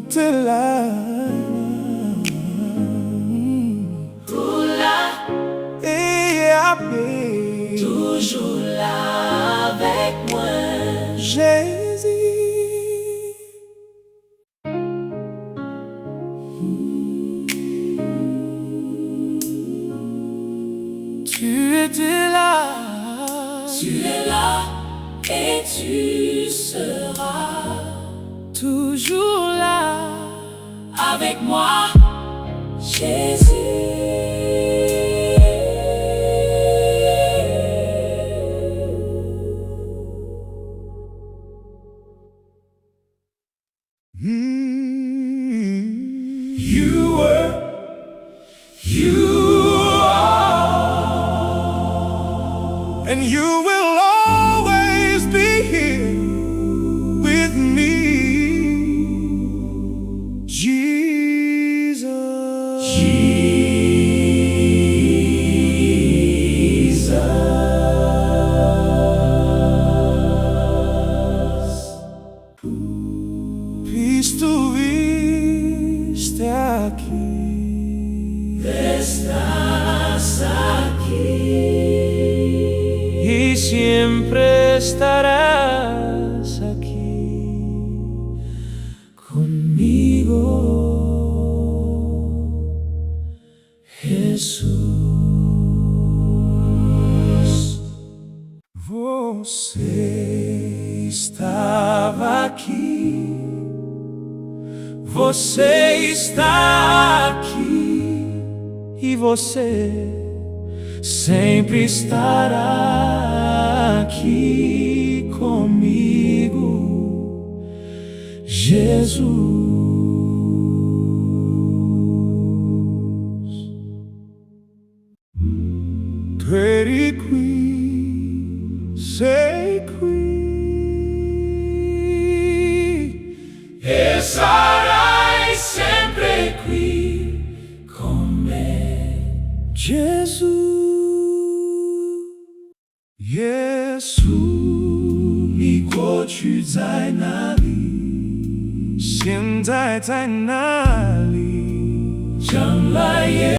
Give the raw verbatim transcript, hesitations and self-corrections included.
Te la. Ou la. E ape. Toujou la avèk mwen. Jezi. Tu étais là. Tu es là et tu seras toujours là avec moi, Jésus. You were, you are, and you will always be here with me, Jesus. Jesus. Tú estuviste aquí. Estás aquí. Y siempre estarás aquí conmigo, Jesús. Você estava aqui, você está aqui, e você sempre estará aqui comigo, Jesus. Tú eres aquí, sé aquí. Estarás siempre aquí conmigo. Jesús. Jesús, mi kote w ay nan li. Siempre w ay nan li. Jan la ye.